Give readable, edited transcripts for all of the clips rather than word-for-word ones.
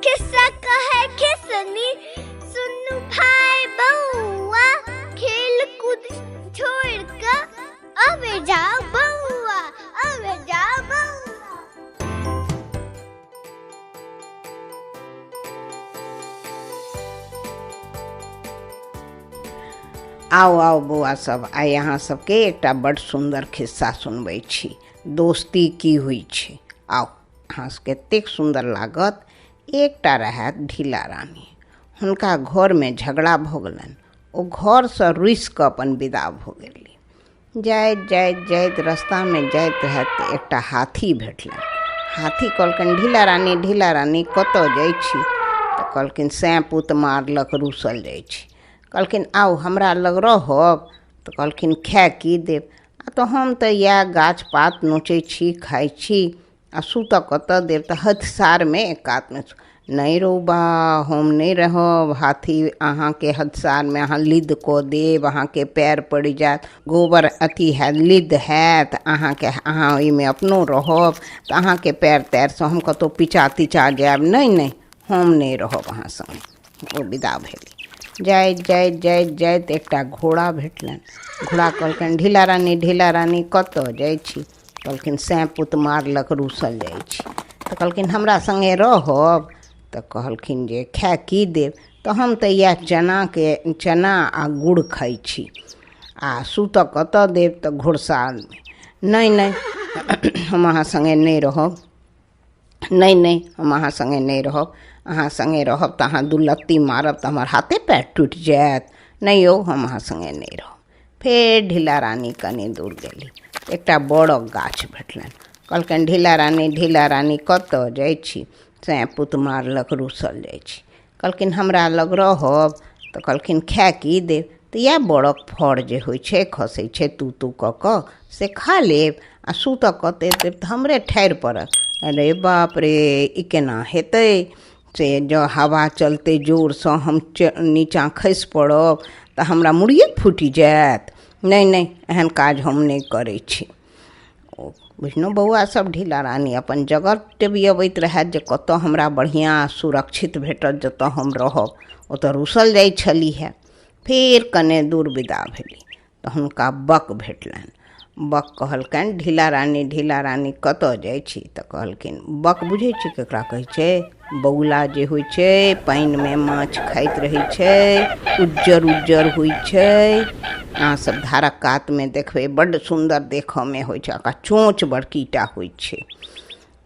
खिस्सा कहै खिसनी सुनू भाय बौआ, खेल कूद छोड़ कऽ अबे जाओ बौआ, अबे जाओ बौआ। आउ आउ बौआ सब, आइ अहाँ सबके एकटा बड्ड सुन्दर खिस्सा सुनबै छी। दोस्ती की होइ छै, आउ अहाँ सबके एतेक सुन्दर लागत। एकटा रहथि ढीला रानी, हुनका घरमे झगड़ा भऽ गेलनि। ओ घरसँ रुसि कऽ अपन विदा भऽ गेली। जाइत जाइत जाइत रस्तामे जाइत रहथि तऽ एकटा हाथी भेटलनि। हाथी कहलकनि, ढीला रानी ढीला रानी, कतऽ जाइ छी? तऽ कहलखिन, सैं पूत मारलक, रूसल जाइ छी। कहलखिन, आउ हमरा लग रहब? तऽ कहलखिन, खाए की देब? आ तऽ हम तऽ इएह गाछ पात नोचै छी, खाइ छी, आ सुतऽ कतऽ देब? तऽ हथसारमे एक कातमे। नहि रौ बा, हम नहि रहब हाथी अहाँके हथसारमे, अहाँ लिद कऽ देब, अहाँके पएर पड़ि जायत, गोबर अथी हैत, लिद हैत अहाँके, अहाँ ओहिमे अपनो रहब तऽ अहाँके पएर ताएरसँ हम कतहु पिचा तिचा जायब। नहि नहि, हम नहि रहब अहाँ सङ्गे। ओ विदा भेली। जाइत जाइत जाइत जाइत एकटा घोड़ा भेटलनि। घोड़ा कहलकनि, ढीला रानी ढीला रानी, कतऽ जाइ छी? कहलखिन, सैं पूत मारलक, रूसल जाइ छी। तऽ कहलखिन, हमरा सङ्गे रहब? तऽ कहलखिन जे खाए की देब? तऽ हम तऽ इएह चनाके चना आ गुड़ खाइ छी। आ सुतऽ कतऽ देब? तऽ घोड़सालमे। नहि नहि, हम अहाँ सङ्गे नहि रहब। नहि नहि, हम अहाँ सङ्गे नहि रहब। अहाँ सङ्गे रहब तऽ अहाँ दुलत्ती मारब तऽ हमर हाथे पएर टूटि जायत। नहि यौ, हम अहाँ सङ्गे नहि रहब। फेर ढीला रानी कनि दूर गेली, एकटा बड़क गाछ भेटलनि। कहलकनि, ढीला रानी ढीला रानी, कतऽ जाइ छी? सैं पूत मारलक, रूसल जाइ छी। कहलखिन, हमरा लग रहब? तऽ कहलखिन, खाए की देब? तऽ इएह बड़क फड़ जे होइ छै, खसै छै तू तू कऽ कऽ, से खा लेब। आ सुतऽ कतऽ देब? तऽ हमरे ठाढ़ि पड़त। अरे बाप रे, ई केना हेतै? से जँ हवा चलतै जोरसँ, हम नीचाँ खसि पड़ब तऽ हमरा मुड़िए फूटि जायत। नहि नहि, एहन काज हम नहि करै छी। ओ बुझलहुँ बौआ सब, ढीला रानी अपन जगह टेबियबैत रहथि जे कतऽ हमरा बढ़िआँ सुरक्षित भेटत जतऽ हम रहब। ओतऽ रूसल जाइ छलीहे। फेर कने दूर विदा भेली तऽ हुनका बक भेटलनि। बक कहलकनि, ढीला रानी ढीला रानी, कतऽ जाइ छी? तऽ कहलखिन, बक बुझै छी ककरा कहै छै? बगुला जे होइ छै, पानिमे माछ खाइत रहै छै, उज्जर उज्जर होइ छै। अहाँसभ धारक कातमे देखबै, बड्ड सुन्दर देखऽमे होइ छै, ओकर चोँच बड़कीटा होइ छै।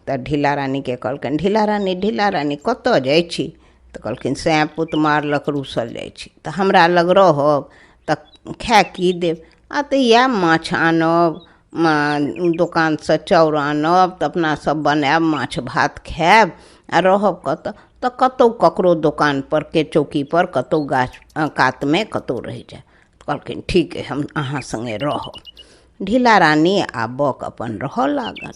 तऽ ढीला रानीके कहलकनि, ढीला रानी ढीला रानी, कतऽ जाइ छी? तऽ कहलखिन, सैं पूत मारलक, रूसल जाइ छी। तऽ हमरा लग रहब? तऽ खाए की देब? आ तऽ इएह माछ आनब, दोकानसँ चाउर आनब तऽ अपना सब बनायब, माछ भात खायब। आ रहब कतऽ? तऽ कतहु ककरो दोकानपर के चौकीपर, कतहु गाछ कातमे कतहु रहि जायब। कहलखिन, ठीक अइ, हम अहाँ सङ्गे रहब। ढीला रानी आ बक अपन रहऽ लागल।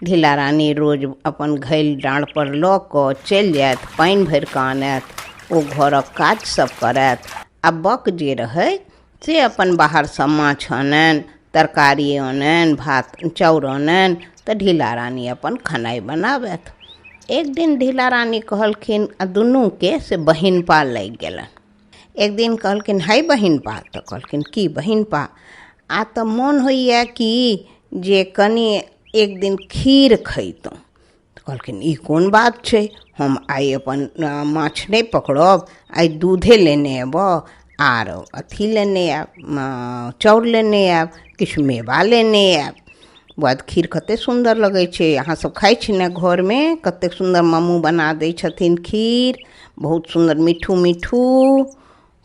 ढीला रानी रोज अपन घैल डाँड़पर लऽ कऽ चलि जाथि, पानि भरि कऽ आनथि, ओ घरक काज सब करथि। आ बक जे रहै से अपन बाहरसँ माछ आननि, तरकारी आननि, भात चाउर आननि, तऽ ढीला रानी अपन खेनाइ बनाबथि। एक दिन ढीला रानी कहलखिन, आ दुनूके से बहिनपा लागि गेलनि। एक दिन कहलखिन, हइ बहिनपा। तऽ कहलखिन, की बहिनपा? आ तऽ मोन होइए कि जे कनि एक दिन खीर खैतहुँ। तऽ कहलखिन, ई कोन बात छै? हम आइ अपन माछ नहि पकड़ब, आइ दूधे लेने अयबह आर अथी लेने आयब, चाउर लेने आयब, किछु मेवा लेने आयब। बौआ, खीर कतेक सुन्दर लगै छै, अहाँसभ खाइ छी ने घरमे? कतेक सुन्दर मम्मू बना दै छथिन खीर, बहुत सुन्दर मिठू मिठू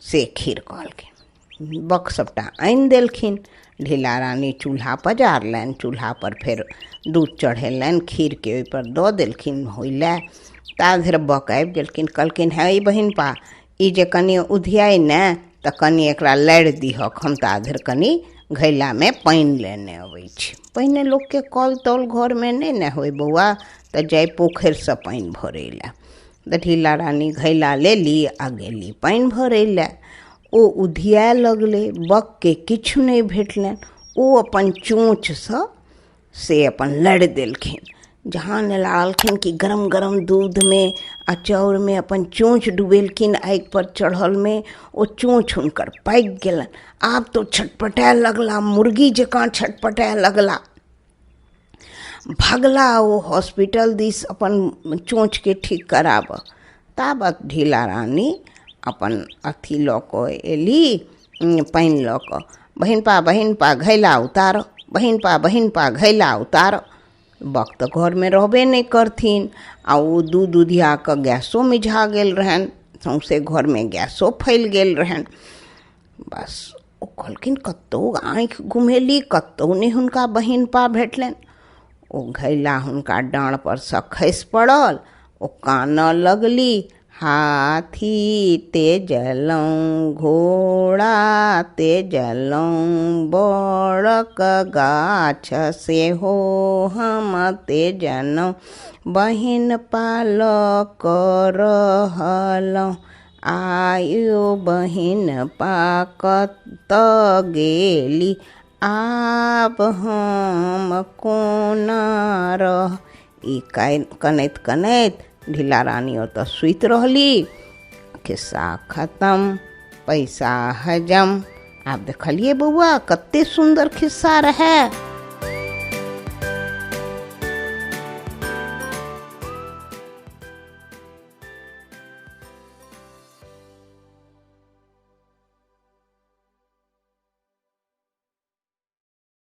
से खीर। कहलखिन, बक सभटा आनि देलखिन। ढीला रानी चूल्हा पजारलनि, चूल्हापर फेर दूध चढ़ेलनि, खीरके ओहिपर दऽ देलखिन होइ लए। ता धरि बक आबि गेलखिन। कहलखिन, हे बहिनपा, ई जे कनि उधियाइ ने तऽ कनि एकरा लारि दिहक, हम ता धरि कनि घैलामे पानि लेने अबै छी। पहिने लोकके कल तल घरमे नहि ने होइ बौआ, तऽ जाइ पोखरिसँ पानि भरै लए। तऽ ढीला रानी घैला लेली आ गेली पानि भरै लए। ओ उधियाए लगलै, बकके किछु नहि भेटलनि। ओ अपन चोँचसँ से अपन लड़ि देलखिन। जहाँ लारलखिन कि गरम गरम दूधमे आ चाउरमे अपन चोँच डुबेलखिन आगिपर चढ़लमे, ओ चोँच हुनकर पाकि गेलनि। आब तऽ ओ छटपटाए लगला, मुर्गी जकाँ छटपटाए लगला। भगला ओ हॉस्पिटल दिस अपन चोँचके ठीक कराबऽ। ताबत ढीला रानी अपन अथी लऽ कऽ एली, पानि लऽ कऽ, बहिनपा बहिनपा घैला उतार, बहिनपा बहिनपा घैला उतार। बक तऽ घरमे रहबे नहि करथिन आ ओ दूध उधिया कऽ गैसो मिझा गेल रहनि, सौँसे घरमे गैसो फैल गेल रहनि। बस ओ कहलखिन कतहु आँखि घुमेली, कतहु नहि हुनका बहिनपा भेटलनि। ओ घैला हुनका डाँड़पर सँ खसि पड़ल, ओ कानऽ लगली, हाथी तेजलहुँ घोड़ा तेजलहुँ, बड़क गाछ सेहो हम तेजलहुँ, बहिन पालऽ कऽ रहलहुँ, आयो बहिन पा कतऽ गेली, आब हम कोना रह। ई कनैत कनैत ढीला रानी ओतऽ सुति रहली। खिस्सा खतम, पैसा हजम। आब देखलियै बौआ कते सुन्दर खिस्सा रहै।